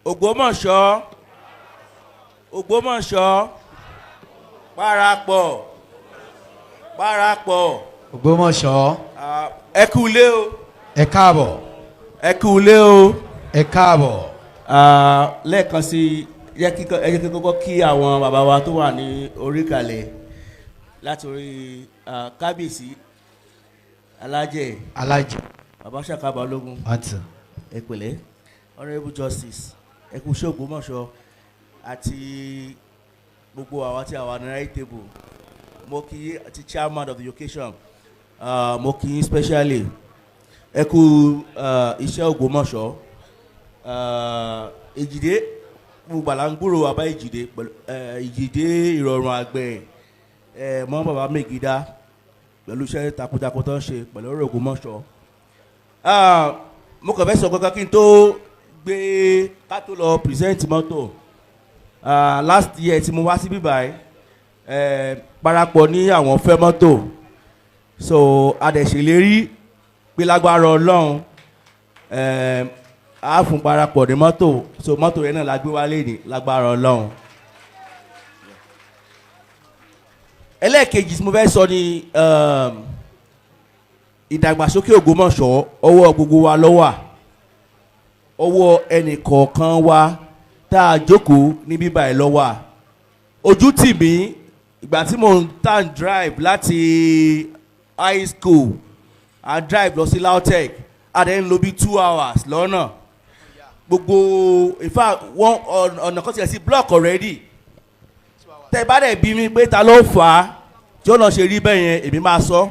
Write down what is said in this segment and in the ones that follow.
Ògbómọ̀ṣọ́, Ògbómọ̀ṣọ́, parapọ̀, parapọ̀. Ògbómọ̀ṣọ́. Ah, ẹ kú ilé o. Ẹ káàbọ̀. Ẹ kú ilé o. Ẹ káàbọ̀. Ah, lẹ́ẹ̀kan sí i, ẹ jẹ́ kí kọ́kọ́ kí àwọn bàbá wa tó wà ní orí ìkàlẹ̀, láti orí kábíyèsí alájẹ. Alájẹ. Bàbá Ṣàkà Balógun. Àti. Ẹ pẹ̀lẹ́, Honourable Justice, ẹ kú iṣẹ́ Ògbómọ̀ṣọ́ àti gbogbo àwa tí a wà ní round table. Mo kí àti chairman of the occasion, mo kí yín specially. Ẹ kú iṣẹ́ Ògbómọ̀ṣọ́. Èjìdé gbogbo àlà ń gbúrò bàbá Èjìdé pẹ̀lú Èjìdé ìrọ̀rùn àgbẹ̀ mọ́ bàbá Mègídá pẹ̀lú iṣẹ́ takuntakun tó ń ṣe pẹ̀lú ọ̀rọ̀ Ògbómọ̀ṣọ́. Mo kàn fẹ́ sọ kankan kí n tó gbé ká tó lọ present mọ́tò. Last year tí mo wá síbí báyìí, parapọ̀ ní àwọn fẹ́ mọ́tò, so a dẹ̀ ṣèlérí pé lágbára Ọlọ́run, a fún parapọ̀ ní mọ́tò. So mọ́tò yẹn náà la gbé wálé ní lágbára Ọlọ́run. Ẹlẹ́ẹ̀kejì tí mo fẹ́ sọ ni ìdàgbàsókè Ògbómọ̀ṣọ́, ọwọ́ gbogbo wa ló wà, ọwọ́ ẹnì kọ̀ọ̀kan wa tá a jókòó ní bíbá ẹ̀ ló wà. Ojú tì mí ìgbà tí mo ń tàn drive láti high school, I drive lọ sí LAUTECH, a dẹ̀ ń lò bí 2 hours lọ́nà gbogbo. In fact, wọ́n ọ̀nà kan tiẹ̀ sí block already. Tẹ bá dẹ̀ bí mi pé ta ló fà á tí ọ̀nà ṣe rí bẹ́ẹ̀ yẹn, èmi máa sọ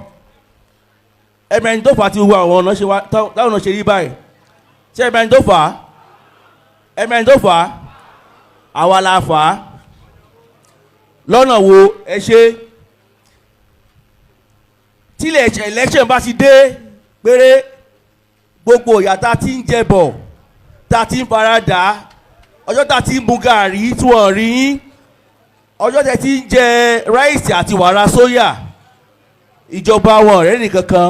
ẹ̀mẹ́ni tó fà á tí gbogbo àwọn ọ̀nà ṣe wá táwọn ọ̀nà ṣe rí báyìí. Ṣé ẹ̀mẹ́ni tó fà á? Ẹ̀mẹ́ni tó fà á, àwa la fà á. Lọ́nà wo? Ẹ ṣe tílẹ̀ election bá ti dé péré, gbogbo ìyà tá a ti ń jẹ bọ̀, tá a ti ń fara dà á, ọjọ́ tá a ti ń mu gàrí tí wọ́n rí yín, ọjọ́ tẹ ti ń jẹ rice àti wàrà sóyà, ìjọba wọn ọ̀rẹ́ nìkankan,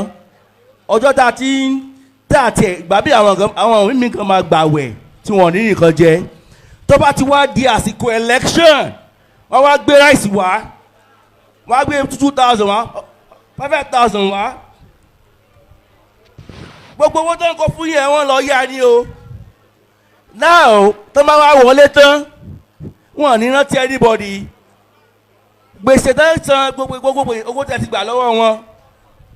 ọjọ́ tá a ti ń tá a tiẹ̀ gbà bí àwọn kan, àwọn mímí kan máa gbàwẹ̀ tí wọ́n ní nìkan jẹ, tó bá ti wá di àsìkò election, wọ́n wá gbé rice wá, wọ́n á gbé 2,000 wá, 5,000 wá. Gbogbo owó tó ń kó fún yẹn, wọ́n lọ yá ni o. Now, tó máa wá wọlé tán, wọn ò ní rántí anybody. Gbèsè tó ń san, gbogbo owó tẹ̀ ti gbà lọ́wọ́ wọn,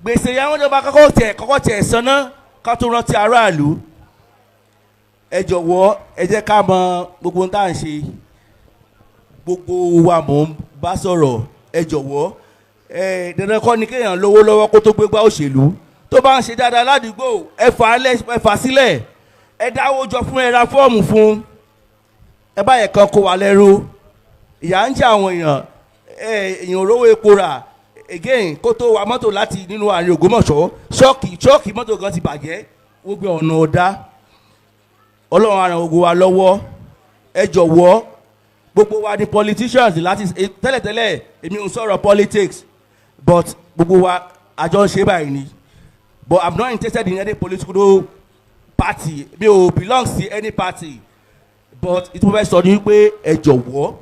gbèsè yẹn, wọ́n jọba kọ́kọ́ tẹ̀ san náà ká tó rántí aráàlú. Ẹ jọ̀wọ́, ẹ jẹ́ ká mọ gbogbo ohun tá à ń ṣe. Gbogbo wa mò ń bá sọ̀rọ̀. Ẹ jọ̀wọ́, ẹ dandan kọ́ ni kéèyàn lówó lọ́wọ́ kó tó gbégbá òṣèlú. Tó bá ń ṣe dáadáa ládùúgbò, ẹ fà á lẹ̀, ẹ fà á sílẹ̀, ẹ dáwó jọ fún, ẹ ra fọ́ọ̀mù fún. Ẹ bá yẹ kan kó wa lẹ́rú. Ìyà ń jẹ àwọn èèyàn, ẹ èèyàn olówó epo rà again kó tó wa mọ́tò láti nínú àárín Ògbómọ̀ṣọ́. Ṣọ́ọ̀kì mọ́tò gan ti bàjẹ́, gbogbo ọ̀nà ọ̀dá. Ọlọ́run á ràn gbogbo wa lọ́wọ́. Ẹ jọ̀wọ́, gbogbo wa ni politicians láti tẹ́lẹ̀tẹ́lẹ̀. Èmi ò sọ̀rọ̀ politics, but gbogbo wa àjọ ń ṣe báyìí ni, but I'm not interested in any political party. Mi ò belong sí any party, but ìtumọ̀ fẹ́ sọ ni wípé ẹ jọ̀wọ́,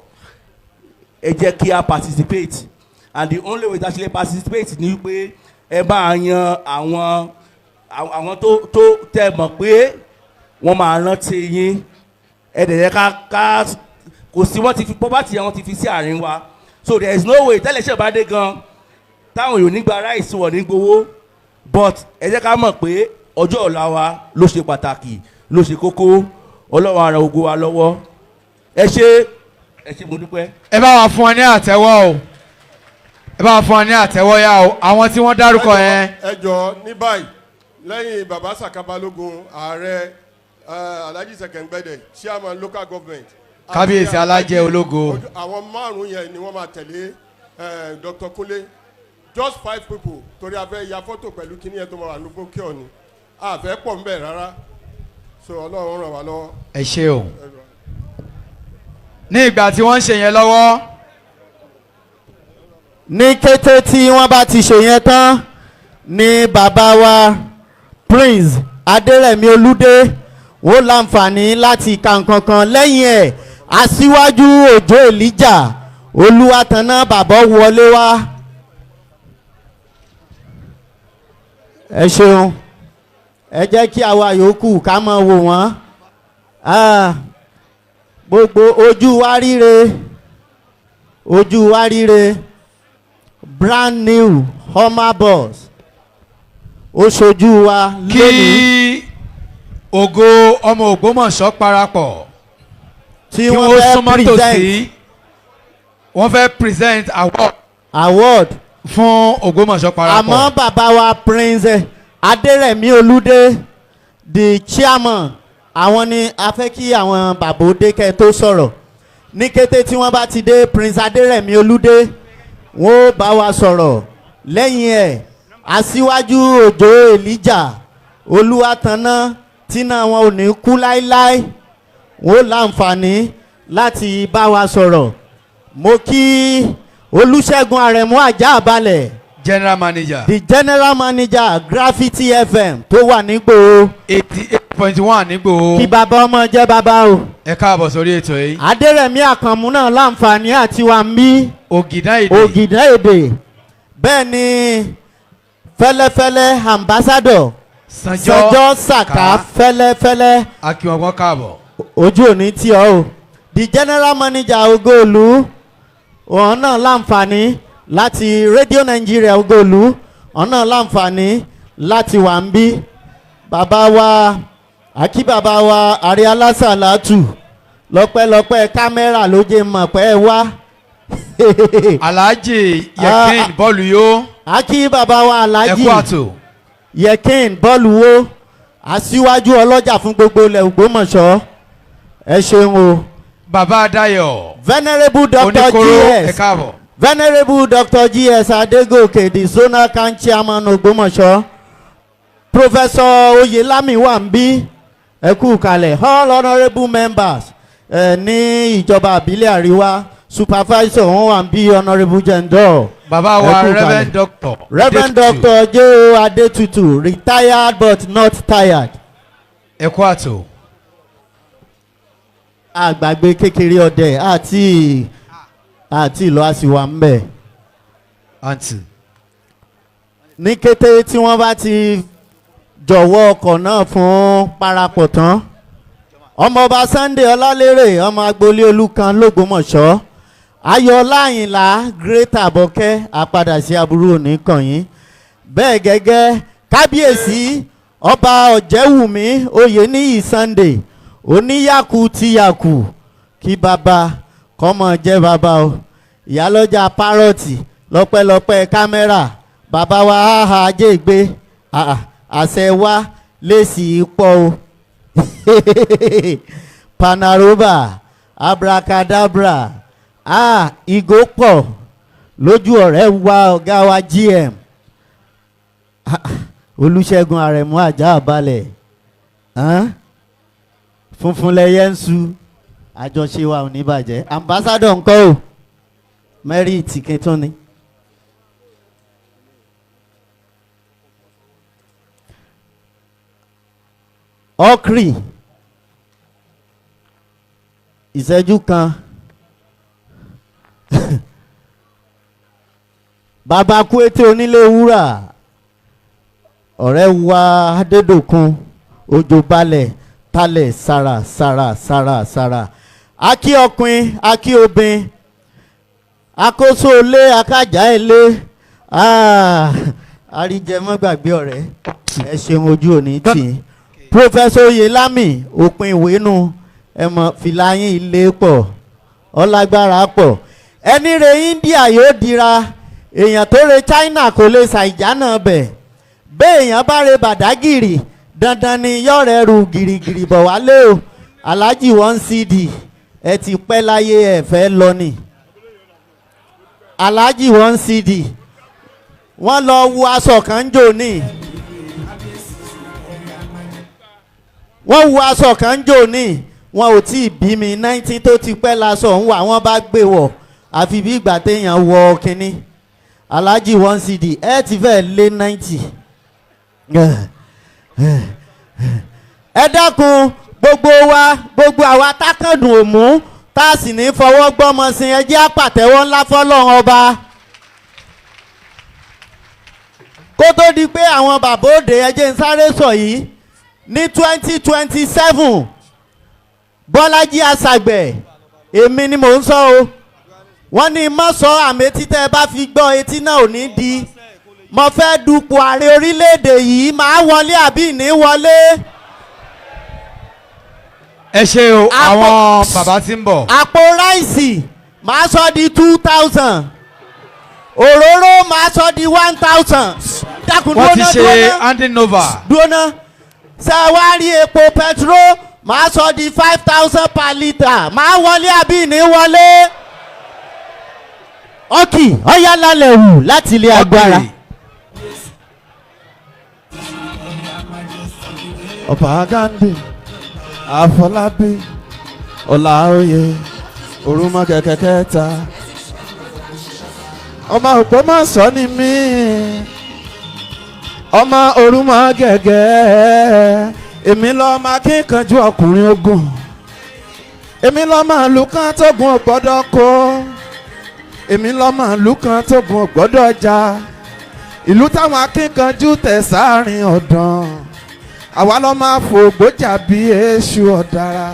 ẹ jẹ́ kí a participate, and the only way to actually participate ni wípé ẹ máa yan àwọn tó tẹ́ mọ̀ pé wọ́n máa rántí yín. Ẹ dẹ̀ yẹ ká kò sí, wọ́n ti fi poverty yẹn, wọ́n ti fi sí àárín wa, so there is no way tẹ́lẹ̀ ṣe bá dé gan táwọn yóò ní gba rice, wọ̀ ní gbowó. But ẹ jẹ́ ká mọ̀ pé ọjọ́ ọ̀la wa ló ṣe pàtàkì, ló ṣe kókó. Ọlọ́run á ràn gbogbo wa lọ́wọ́. Ẹ ṣé, ẹ ṣé, mo dúpẹ́. Ẹ bá wa fún ọ ní àtẹ́wọ́ o, ẹ bá wa fún ọ ní àtẹ́wọ́ yá o, àwọn tí wọ́n dárúkọ yẹn. Ẹ jọ, ní báyìí, lẹ́yìn baba Saka Balógun, ààrẹ, Alhaji Sẹkẹngbẹdẹ, chairman local government. Kábíyèsí Alájẹ Ológo. Àwọn márùn yẹn ni wọ́n máa tẹ̀lé Dr. Kunle, just five people, torí a fẹ́ ya fọ́tò pẹ̀lú kíní yẹn tó máa wà ní bókè ni a fẹ́ pọ̀ nbẹ̀ rárá, so Ọlọ́run ràn wá lọ́wọ́. Ẹ ṣé o. Ní ìgbà tí wọ́n ń ṣe yẹn lọ́wọ́, Ní kété tí wọ́n bá ti ṣe yẹn tán ni bàbá wa Prince Adérẹ̀mí Olúdé Wọ́n láǹfààní láti ka nǹkan kan lẹ́yìn ẹ̀. Aṣíwájú Òjó Elijah Olúwatanná bàbá wọlé wá. Ẹ ṣeun, ẹ jẹ́ kí àwa yòókù ká máa wò wọ́n. Ah, gbogbo ojú wa ríre, ojú wa ríre. Brand new Hummer bus ó ṣojú wa kí lónìí. Ògo ọmọ Ògbómọ̀ṣọ́ parapọ̀ tí kí wọ́n wọ́n fẹ́ súnmọ́ present tòsí, wọ́n fẹ́ present award award fún Ògbómọ̀ṣọ́ parapọ̀. Àmọ́ bàbá wa Prince Adérẹ̀mí Olúdé, the chairman, àwọn ni a fẹ́ kí àwọn bàbá òde kẹ́ tó sọ̀rọ̀. Ní kété tí wọ́n bá ti dé, Prince Adérẹ̀mí Olúdé, wọ́n ó bá wa sọ̀rọ̀. Lẹ́yìn ẹ̀, Aṣíwájú Òjó Elijah Olúwatanná tínà wọn ò ní kú láéláé, wọ́n ó láǹfààní láti bá wa sọ̀rọ̀. Mo kí Olúṣẹ́gun Àrẹ̀mú Àjà Àbálẹ̀, general manager, the general manager Gravity FM tó wà nígbòho 88.1 nígbòho. Kí bàbá ọmọ jẹ́ bàbá o. Ẹ káàbọ̀ sórí ètò yìí. Adérẹ̀mí Àkànmú náà láǹfààní àti wà ń bí. Ògìdá èdè. Ògìdá èdè. Bẹ́ẹ̀ ni Fẹ́lẹ́fẹ́lẹ́ ambassador Sanjọ́ Sanjọ́ Sàká Fẹ́lẹ́fẹ́lẹ́. Akíwọ̀n káàbọ̀. Ojú òní tí ọ o. The general manager Ogóòlù, òun náà láǹfààní láti Radio Nigeria Ogóòlù, òun náà láǹfààní láti wà ń bí. Bàbá wa àkí, bàbá wa àrí alásàlátù, lọ́pẹ́lọpẹ́ kámẹ́rà ló jẹ́ mọ̀ pé ẹ wá. Alhaji Yekin Ah, ah. bọ́ọ̀lù yó. Àkí bàbá wa Alhaji Ẹkú àtò. Yekin bọ́ọ̀lù wo, aṣíwájú ọlọ́jà fún gbogbo ilẹ̀ Ògbómọ̀ṣọ́, ẹ ṣeun o. Bàbá Adayọ̀ Venerable Dr. Oníkóró, ẹ GS káàbọ̀. Venerable Dr. GS Adegoke, the zonal camp chairman Ògbómọ̀ṣọ́. Professor Oyelami wà ń bí, ẹ kú kalẹ̀. All honourable members ní ìjọba àbílẹ̀ àríwá, supervisor wọn wà ń bí, Honourable Jendol. Bàbá wa Ẹ kú kalẹ̀. Reverend Doctor Reverend Adetutu. Dr. J.O. Adetutu, retired but not tired. Ẹ kú àtò. Àgbàgbé kékeré ọdẹ àti ìlú àsìwà ń bẹ̀. Àǹtí. Ní kété tí wọ́n bá ti jọ̀wọ́ ọkọ̀ náà fún parapọ̀ tán, ọmọọba Sunday Ọlálérè, ọmọ agboolé Olùkan lÓgbómọ̀ṣọ́, Ayọ̀ọ́lá Àyìnlá Great Àbọ̀kẹ́, àpadà sí aburú òní kàn yín. Bẹ́ẹ̀ gẹ́gẹ́ kábíyèsí Ọba Ọ̀jẹ̀wùmí Oyèníyì Sunday oníyàkú tíyàkú, kí bàbá kọ́mọ jẹ́ bàbá o. Ìyálọ́jà párọ̀tì, lọ́pẹ́lọpẹ́ kámẹ́rà, bàbá wa áhà ajé ìgbé àṣẹ wa lèsì pọ̀ o. Panaroba abracadabra, ìgò pọ̀ lójú ọ̀rẹ́ wa, ọ̀gá wa GM Olùṣègùn Àrẹ̀mú Àjà Àbálẹ̀ funfun lẹyẹ ń su. Àjọṣe wa ò ní bàjẹ́. Ambassador ńkọ́ o, merit kìtún ni. Ọkìrì ìṣẹ́jú kan, bàbá kú ètò onílé wúrà, ọ̀rẹ́ wa Adédòkun òjò balẹ̀ talẹ̀ sara sara sara sara. Akí ọkùnrin, akí obìnrin, akóso ilé, akájà ilé, àríjẹmọ́ gbàgbé ọ̀rẹ́. Ẹ ṣeun, ojú òní tì í. Professor Oyelami, òpin ìwé nu, ẹ mọ̀ fìlà yín ilé pọ̀, ọlágbára pọ̀. Ẹni re India yóò dira, èèyàn tó re China kò lè ṣàìjánà bẹ̀. Bẹ́ẹ̀ èèyàn bá re Bàdágìrì, dandan ni yọ̀rẹ̀ ru gìrìgìrì bọ̀ wálé o. Alhaji one cd, ẹ ti pẹ́ láyé, ẹ fẹ́ lọ ni. Alhaji one cd, wọ́n lọ wo aṣọ kan jò ní, wọ́n wo aṣọ kan jò ní, wọn ò tí ì bí mi, 19 tó ti pẹ́ laṣọ ń wà, wọ́n bá gbé wọ̀ àfi bí ìgbà téèyàn wọ kínní. Alhaji one cd, ẹ ti fẹ́ lé 90. Ẹ dákun. Gbogbo wa, gbogbo àwa tákàndùn òmù tá a sì ní fọwọ́ gbọ́mọ sí, ẹ jẹ́ àpàtẹ́wọ́ ńlá fọlọ́run ọba. Kó tó di pé àwọn bàbá òde, ẹ jẹ́ ń sáré sọ yìí ní 2027, Bọ́lájí Àṣàgbẹ̀, èmi ni mò ń sọ o. Wọ́n ní mọ́ sọ àmì títẹ́ ẹ bá fi gbọ́ etí náà ò ní di. Mo fẹ́ dupò ààrẹ orílẹ̀-èdè yìí, máa wọlé àbí ní wọlé? Ẹ ṣe o, àwọn bàbá tí ń bọ̀. Àpò ráìsì máa sọ di 2,000, òróró máa sọ di 1,000. Dákun. Wọ́n ti Dúró ná. ṣe Dúró ná. Handing over. Dúró ná. Ṣe wá rí epo petrol máa sọ di 5,000 per litre, máa wọlé àbí ní wọlé? Ọkì ọ̀yá lálẹ́ wù láti ilé agbára. Ọba Gandhi Àfọlábí Ọláòyè Òrùmọ kẹ̀kẹ́ kẹta, ọmọ Ògbómọ̀ṣọ́ ni mí, ọmọ Òrùmọ gẹ̀gẹ́. Èmi lọ́mọ akínkanjú ọkùnrin ogun, èmi lọ́mọ ìlú kan tógun ò gbọ́dọ̀ kó, èmi lọ́mọ ìlú kan tógun ò gbọ́dọ̀ jà, ìlú táwọn akínkanjú tẹ̀ sáàrin ọ̀dàn. Àwa lọ́ máa fògbójà bí èṣù ọ̀dàrà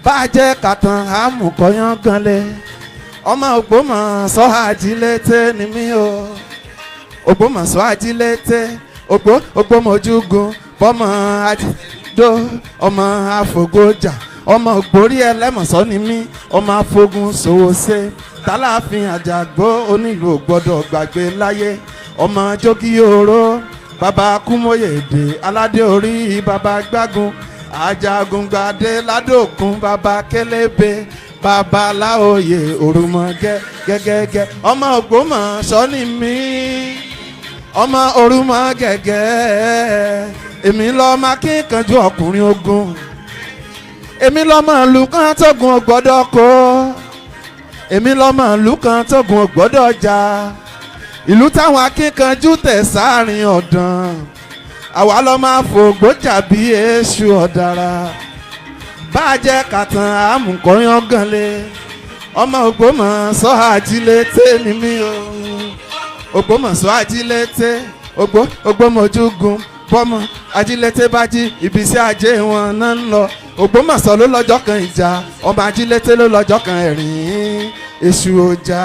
bá a jẹ́ kàtàn àmùkọ́yán ganlẹ̀. Ọmọ Ògbómọ̀ṣọ́ ajílété ni mí o. Ògbómọ̀ṣọ́ ajílété, ògbó ògbómọ̀júgun bọ́mọ ajídó, ọmọ àfògbójà, ọmọ ògbórí ẹlẹ́mọ̀ṣọ́ ni mí, ọmọ afogun ṣòwò ṣe tálàfin àjàgbó onílù ò gbọ́dọ̀ gbàgbé láyé, ọmọ jókì oró bàbá kúmọ̀yèdè aládé orí bàbá gbágun ajagungbadé ládòkun bàbá kélébé bàbá láòyè òrùmọ̀gẹ́ gẹ́gẹ́gẹ́. Ọmọ Ògbómọ̀ṣọ́ ni mí, ọmọ Òrùmọ gẹ́gẹ́. Èmi lọ́mọ akínkanjú ọkùnrin ogun, èmi lọ́mọ ìlú kan tógun ò gbọ́dọ̀ kó, èmi lọ́mọ ìlú kan tógun ò gbọ́dọ̀ jà, ìlú táwọn akínkanjú tẹ̀ sáàrin ọ̀dàn. Àwa lọ́ máa fògbójà bí èṣù ọ̀dàrà bá a jẹ́ kàtàn àmùkọ́yán ganlẹ̀. Ọmọ Ògbómọ̀ṣọ́ ajílété ni mí o. Ògbómọ̀ṣọ́ ajílété, ògbó ògbómọ̀júgun bọ́mọ ajílété bá jí ibiṣẹ́ ajé wọn náà ń lọ. Ògbómọ̀ṣọ́ ló lọ́jọ́ kan ìjà, ọmọ ajílété ló lọ́jọ́ kan ẹ̀rín. Èṣù ọjà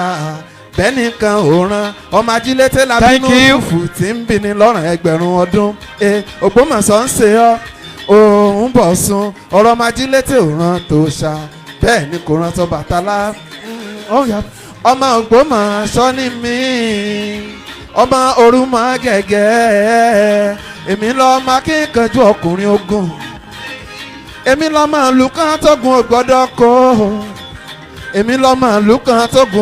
bẹ́ẹ̀ nìkan ò ràn ọmọ ajílété lábínú Thank you. fùfù tí ń bini lọ́rùn ẹgbẹ̀rún ọdún. Ògbómọ̀ṣọ́ ń ṣe ọ́ òun bọ̀ sun ọ̀rọ̀ ọmọ ajílété ò ràn tó ṣá, bẹ́ẹ̀ ni kò ràn tó bàtálá. Ọmọ Ògbómọ̀ṣọ́ ni mí, ọmọ Òrùmọ gẹ́gẹ́. Èmi lọ́mọ akínkanjú ọkùnrin ogun, èmi lọ́mọ ìlú kan tógun ò gbọ́dọ̀ kó, èmi lọ́mọ ìlú kan tógun.